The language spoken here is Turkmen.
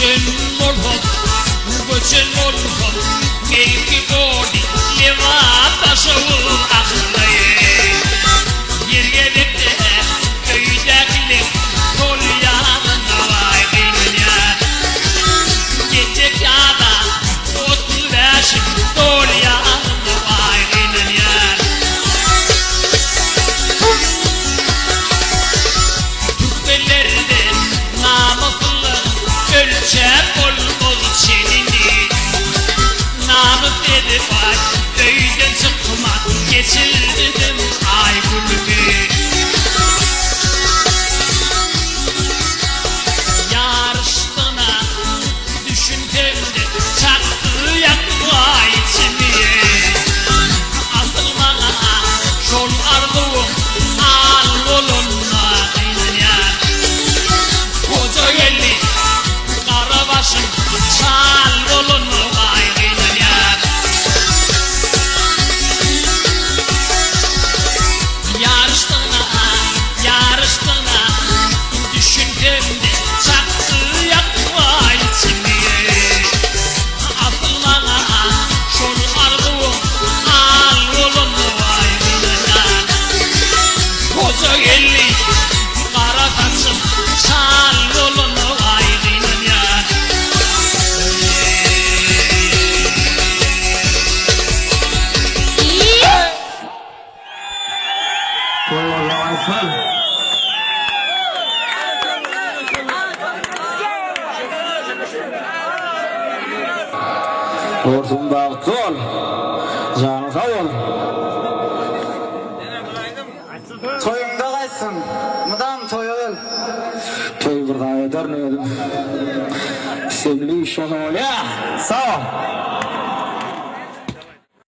Göçen bolsam, göçen bolsam, Belki bordy Lebap Daşoguz ahyrlaýy. Ýer gezekde öýdäkileň sol ýanynda waý gynanýan. Geljek ýaza 35-iň dolýanynda waý gynanýan. Türkmenlerde namyslylygyň ölçäp bolmaz çenini. Namys edip aý öýden çykman geçirdim aý günümi. Ýaryşdyna düşünsemde çakdy ýakdy aý içimi. Asyl maňa şol arzuwyň al bolanyna gynanýan. Goja geldi gara başym çal bolanyna gynanýan. Ýaryşdygyna, ýaryşdygyna düşünsem-de çakdy ýakmaý içimi. Asyl maňa şol arzuwyň al bolanyna gynanýan. Goja geldi gara saçym çal bolanyna gynanýan. Toý bolsa gaýtmaz. Dostum bagtly bol. Janyň sag bol. Toýuňda gaýtsyn. Mydam toýa gel. Toý bir zat ederin özüm. Semli şony bolýa. Sag bol.